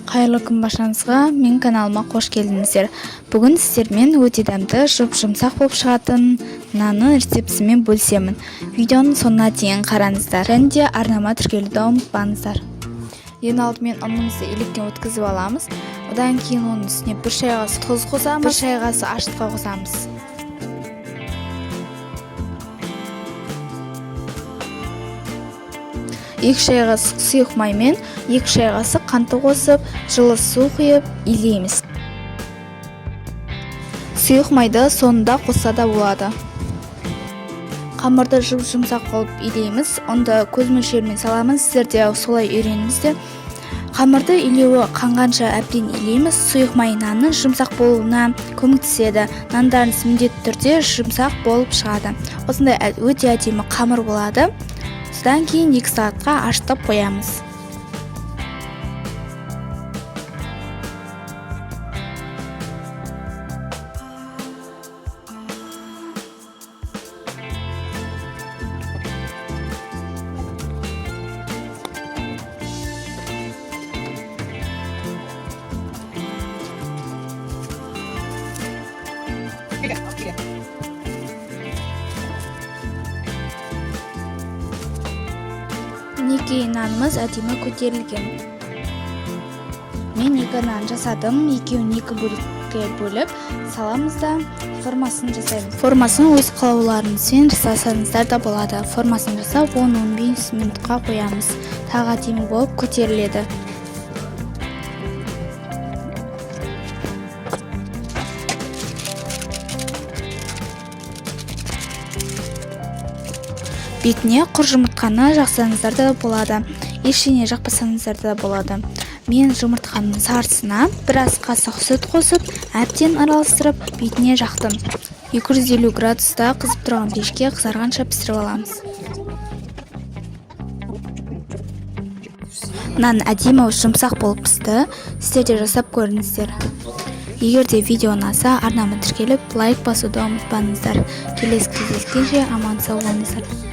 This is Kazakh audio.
Қайырлы күн баршаңызға! Менің каналыма қош келдіңіздер. Бүгін сіздермен өте дәмді, жұп-жұмсақ болып шығатын нанның рецептісімен бөлісемін. Видеоның соңына дейін қараңыздар және де арнама тіркелуді ұмытпаңыздар. Ең алдымен ұнымызды електен өткізіп аламыз. Одан кейін оның үстіне 1 шай қасық тұз қосамыз, 1 шай қасық ашытқы қосамыз. 2 шай қасық сұйық май мен 2 шай қасық қантты қосып, жылы су құйып илейміз. Сұйық майды соңында қосса да болады. Қамырды жұп-жұмсақ қылып илейміз. Ұнды көз мөлшерімен саламыз, сіздер де солай үйреніңіздер. Қамырды илеуі қанғанша әбден илейміз. Сұйық май нанның жұмсақ болуына көмектеседі. Нандарыңыз міндетті түрде жұмсақ болып шығады. Осындай өте әдемі қамыр болады. Содан кейін 2 сағатқа ашытып қоямыз. Мінекей, нанымыз әдемі көтерілген. Мен 2 нан жасадым, екеуін 2 бөлікке бөліп саламыз да формасын жасаймыз. Формасын өз қалауларыңызбен жасасаңыздар да болады. Формасын жасап 10-15 минутқа қоямыз. Тағы әдемі болып көтеріледі. Бетіне құр жұмыртқаны жақсаңыздар да болады, ештеңе жақпасаңыздар да болады. Мен жұмыртқаның сарысына біраз қасық сүт қосып, әбден араластырып бетіне жақтым. 250 градуста қызып тұрған пешке қызарғанша пісіріп аламыз. Нан әдемі жұмсақ болып пісті. Сіздер де жасап көріңіздер. Егер де видео ұнаса, арнама тіркеліп, лайк басуды ұмытпаңыздар. Келесі кездескенше аман сау болыңыздар.